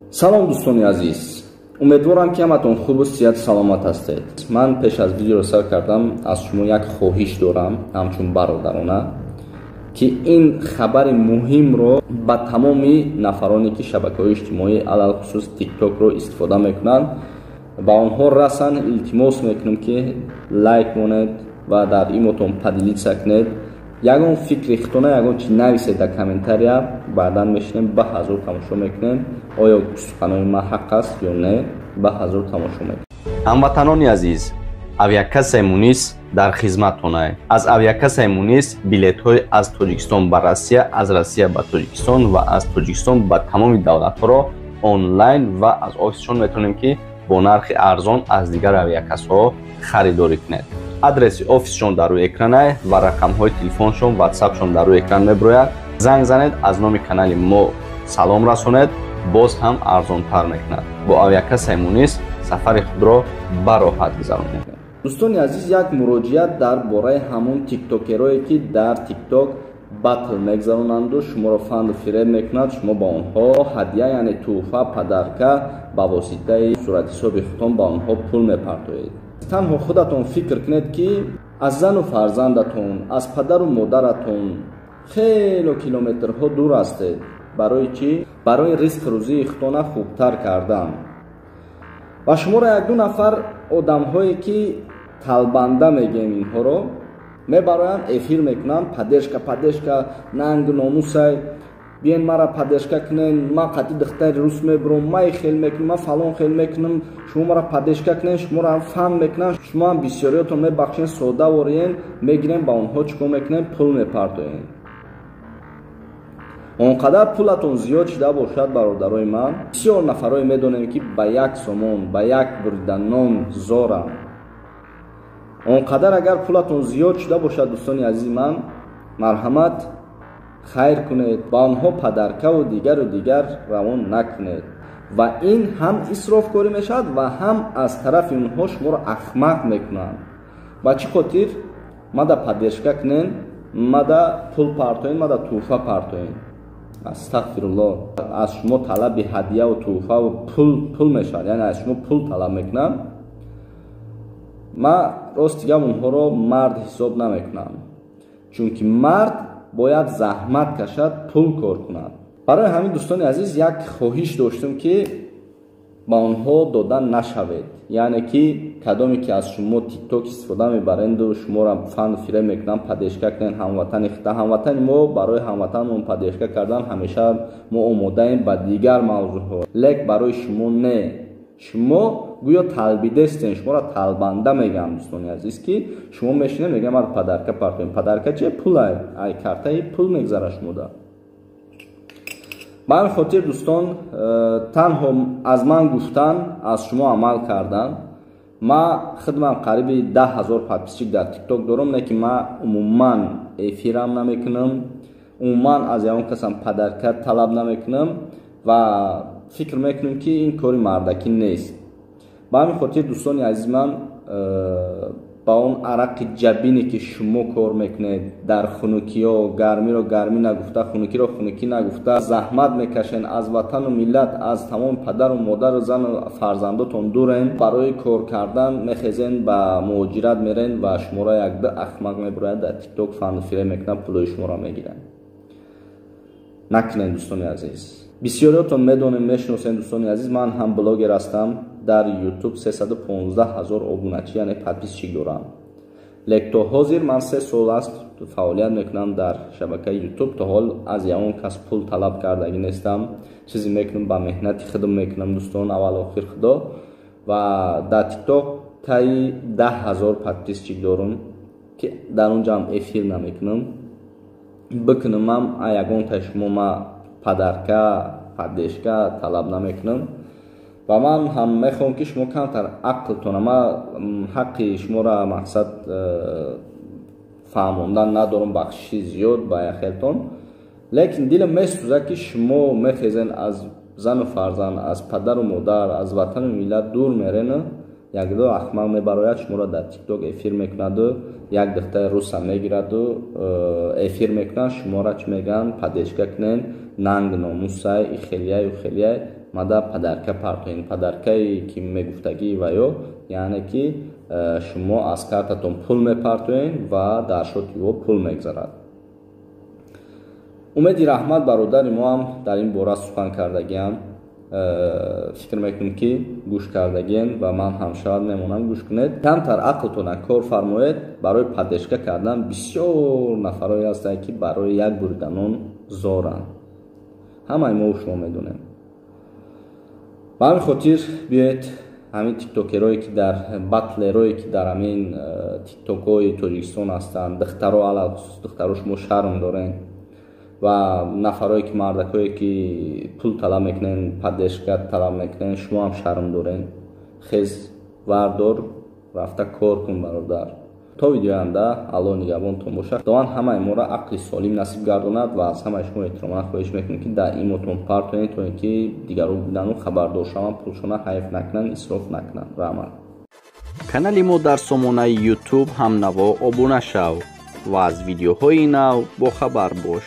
Салом, дӯстони азиз, умедворам, ки ҳаматон хубу сиҳату саломат ҳастед. Ман пеш аз видеоро сар кардам, аз шумо як хоҳиш дорам, ҳамчун бародарона, ки ин хабари муҳимро ба тамоми нафароне, ки шабакаҳои иҷтимоӣ, алалхусус Тиктокро истифода мекунанд, ба онҳо расан. Илтимос мекунам, ки лайк монед ва дар имотон поделиться кунед. Ягон фикри худтона, ягон чи нависед дар комментария. Баъдан мешинем, ба ҳазур тамошо мекунем, оё суханони ман ҳақ аст ё не. Ба ҳазур тамошо мекунем. Ҳамватанони азиз, авиакассаи Мунис дар хизматтонай. Аз авиакассаи Мунис билетҳои аз Тоҷикистон ба Россия, аз Россия ба Тоҷикистон ва аз Тоҷикистон ба тамоми давлатҳоро онлайн ва аз офисшон метавонем, ки бо нархи арзон аз дигар авиакассаҳо харидорӣ кунед. Адреси офисшон дар рӯи экранай ва рақамҳои телефоншон, ватсапшон дар рӯи экран мебирояд. Занг занед, аз номи канали мо салом расонед, боз ҳам арзонтар мекунад. Бо авиакассаи Мунис сафари худро бароҳат гузаронед. Дӯстони азиз, як муроҷиат дар бораи ҳамон тиктокерое, ки дар Тикток батл мегзаронанду шуморо фанду фиреб мекунад. Шумо ба онҳо ҳадя, яъне тӯҳфа, подарка, ба воситаи суратҳисоби худтон ба онҳо пул мепартоед. Танҳо худатон фикр кунед, ки аз зану фарзандатон, аз падару модаратон хело километрҳо дур ҳастед. Барои чӣ? Барои ризқ рӯзии худтона хубтар кардан. Ва шуморо якду нафар одамҳое, ки талбанда мегӯем инҳоро, мебароянд, эфир мекунанд: «Поддержка, поддержка, нангу номусай, биен мара поддержка кунен, ман қати духтари рус мебурам, ман хел мекунам, ман фалон хел мекунам, шумо мара поддержка кунен». Шуморо фан мекунанд, шумо ҳам бисёриётон мебахшен, сода вориен, мегирем, ба онҳо чӣ кор мекунем? Пул мепартоем. Он қадар пулатон зиёд шуда бошад, бародарои ман, бисёр нафарое медонем, ки ба як сомон, ба як бурида нон зоранд. Он қадар агар пулатон зиёд шуда бошад, дӯстони азизи ман, марҳамат, хайр кунед, ба онҳо подарка ву дигару дигар равон накунед. Ва ин ҳам исрофкорӣ мешавад ва ҳам аз тарафи онҳо шуморо ахмақ мекунанд. Ба чӣ хотир мада поддержка кунен, мада пул партоен, мада тӯҳфа партоен? Астағфирулло. Аз шумо талаби ҳадияву тӯҳфаву пул мешавад, яъне аз шумо пул талаб мекунанд. Ман рости гап онҳоро мард ҳисоб намекунам, чунки мард бояд заҳмат кашад, пул кор кунад. Барои ҳамин, дӯстони азиз, як хоҳиш доштам, ки ба онҳо дода нашавед. Яъне ки кадоме ки аз шумо Тикток истифода мебаренду шуморо фанду фиреб мекунанд, поддержка кунен ҳамватани хита, ҳамватани мо. Барои ҳамватанмон поддержка кардан ҳамеша мо омодаем ба дигар мавзӯъҳо, лек барои шумо не. Шумо гӯё талбидестен, шуморо талбанда мегӯям, дӯстони азиз, ки шумо мешинед, мегӯям: «Мара подарка партоем». Подарка че? Пулай, ай картаи пул мегзара шумода. Ба ҳамин хотир, дӯстон, танҳо аз ман гуфтан, аз шумо амал кардан. Ма хидмам қариби 10 000 подписчик дар Тикток дорам, не ки ма умуман эфирам намекунам, умуман аз ягон касам подарка талаб намекунам ва фикр мекунем, ки ин кори мардакӣ нест. Ба ҳамин хотир, дӯстони азизи ман, ба он арақи ҷабине, ки шумо кор мекунед дар хунукиҳо, гармиро гармӣ нагуфта, хунукиро хунукӣ нагуфта, заҳмат мекашен, аз ватану миллат, аз тамоми падару модару зану фарзандотон дурен, барои кор кардан мехезен, ба муҳоҷират мерен ва шуморо якду ахмақ мебурояд, дар Тикток фанду фиреб мекунад, пулои шуморо мегиранд. Накунед, дӯстони азиз. Бисёриётон медонем, мешиносем, дӯстони азиз. Ман ҳам блогер ҳастам, дар Ютуб 315 ҳазор обуначӣ, яъне подписчик дорам. Лек то ҳозир ман 3 сол аст фаъолият мекунам дар шабакаи Ютуб, то ҳол аз ягон кас пул талаб кардагӣ нестам. Чизе мекунам, ба меҳнати худам мекунам, дӯстон, аввал охир худо. Ва дар Тикток таи 10 000 подписчик дорам, ки дар он ҷоам эфир намекунам. Бикунамам, ягонтаи шумо ма подарка, поддержка талаб намекунам. Ва ман ҳам мехоҳам, ки шумо камтар ақлтона. Ма ҳаққи шуморо, мақсад, фаҳмондан надорам, бахшиши зиёд ба яхелтон, лекин дилам месӯзад, ки шумо мехезен, аз зану фарзанд, аз падару модар, аз ватану миллат дур мерена, якду ахмақ мебарояд, шуморо дар Тикток эфир мекунаду як духтари руса мегираду, эфир мекунад, шуморо чӣ мегӯянд? «Поддержка кунен, нанг номусай, ихелияй, ухелияй». Мада подарка партоен. Подаркае ки мегуфтагӣ ва ё яъне ки шумо аз картатон пул мепартоен ва дар шоти ӯ пул мегзарад. Умеди Раҳмат бародари мо ҳам дар ин бора сухан кардагиам. Фикр мекунем, ки гӯш кардагиен ва ман ҳам шояд мемонам, гӯш кунед. Камтар ақлтона кор фармоед. Барои поддержка кардан бисёр нафарое ҳастанд, ки барои як бурида нон зоранд. Ҳамаи мо шумо медонем. Ба ҳамин хотир биёед, ҳамин тиктокерое ки дар батлерое ки дар ҳамин тиктокҳои Тоҷикистон ҳастанд, духтаро, алалхусус духтаро, шумо шарм дорен ва нафарое ки, мардакое ки пул талаб мекунен, поддержка талаб мекунен, шумо ҳам шарм дорен. Хез, вардор, рафта кор кун, бародар. То видеоянда Аллоҳ нигаҳбонтон бошад. Худованд ҳамаи моро ақли солим насиб гардонад ва аз ҳамаи шумо эҳтиромона хоҳиш мекунем, ки дар имотон партоед, то ин ки дигарон бидану хабардор шаванд, пулшона ҳайф накунанд, исроф накунанд. Раҳмат. Канали мо дар сомонаи Ютуб «Ҳамнаво» обуна шав ва аз видеоҳои нав бохабар бош.